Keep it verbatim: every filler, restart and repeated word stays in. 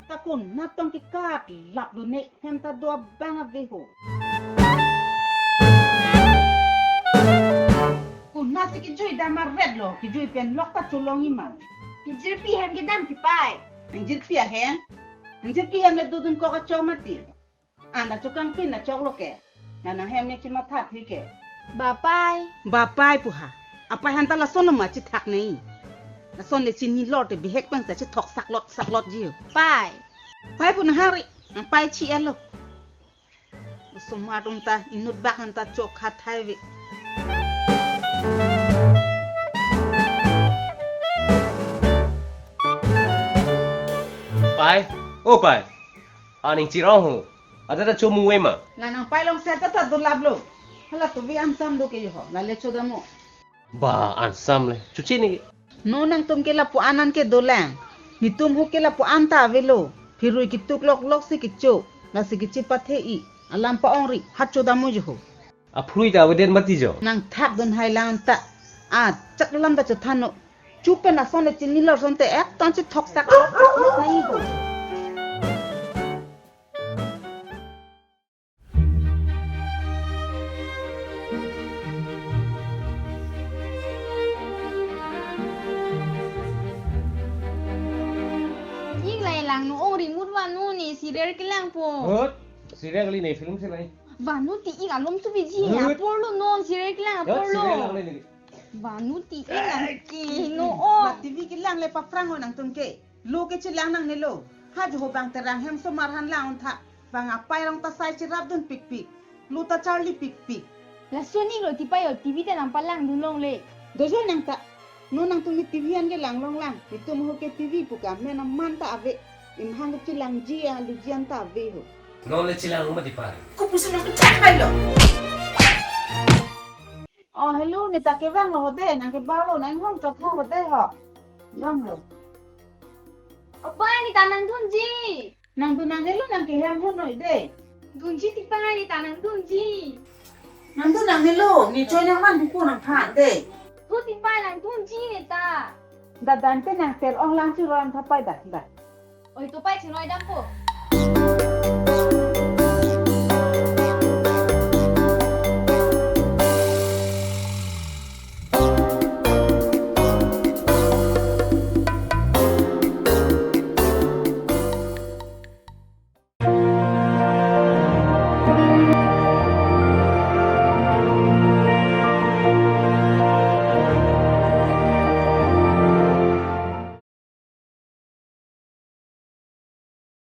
Ta konat tong kekat lap lo ne, hem ta do abang ave ho. Konat si kejui dam aret lo, kejui pen lok ta cholong iman. Ingjirpi hem kedam ti pai. Ingjirpi ahem? Ingjirpi hem le dodun kok achok mati. Anta chokangpin achok lo ke. Nang nanghem ne chimatha thi ke. Ba pai. Ba pai pu ha. Apai han ta lason lo ma chithak nei. Lason le chinilor te bihek pen ta chithok saklot saklot ji ho. Pai. Pai pu nang hari. Nang pai chi elo. Osomar atum ta inut bak han ta chok khathai ve. Pai. O pai. Aning chirong ho. Ada ta chomu ve ma? La nang pai long set ta ta dolap lo. Hala tuvi ansam do ke ho. La le chodamo. Ba ansam le. Chuchi ni. No nangtum ke lapu-an an ke dolang. Netum ho ke lapu-an ta avelo. Phirui ketuk lok lok si kecho. Lasi kechi pathe i. Alam pa-ongri. Hat chodamo jo ho. Aphrui ta avedet mati jo. Nang thak dun hai lang ta. A chak lam ta chothan no. Chupen ason le chinilor son te ek ton si thok sak. Nai ho. Ing lai lang no ong rimut vanu ne serial kelang po. Hut, serial kali ne film si lai. Vanu ti ing alom su biji. Hut. Apor lo non serial kelang. Hut, apor lo. Serial lang le ne. Vanu ti ing ang ke no o. La T V kelang le paphrang ho nangtum ke. Lo ke chelang nangne lo. Ha jo ho bang terang hem somar han lang untha. Bang apai rong ta sai cherap dun pikpik. Lo ta charli pikpik. Lason ing lo ti pai o T V ta nang palang dun longle. Dojo nang ta. No nangtum ne T V an ke lang long lang. Netum ho ke T V pu ka men aman ta ave. Imhang ke chelangji a luji an ta ave ho. Non le chelang ma ti pai. Kopusi nang kechak pai lo. Oh, hello, ne ta kevang lo ho de, nang kevang lo, nang hong chok ho de ho. Vang lo. Opa, ne ta nangdunji. Nangdun nang hello, nang kehem ho noi de. Dunji ti pai, ne ta nangdunji. Nangdun nang hello, ne choi nang man buku nang phan de. Thu ti pai nangdunji ne ta. Da dan te nang tel ong lang chiro an thapai da, da. Oi, to pai chiro dampo.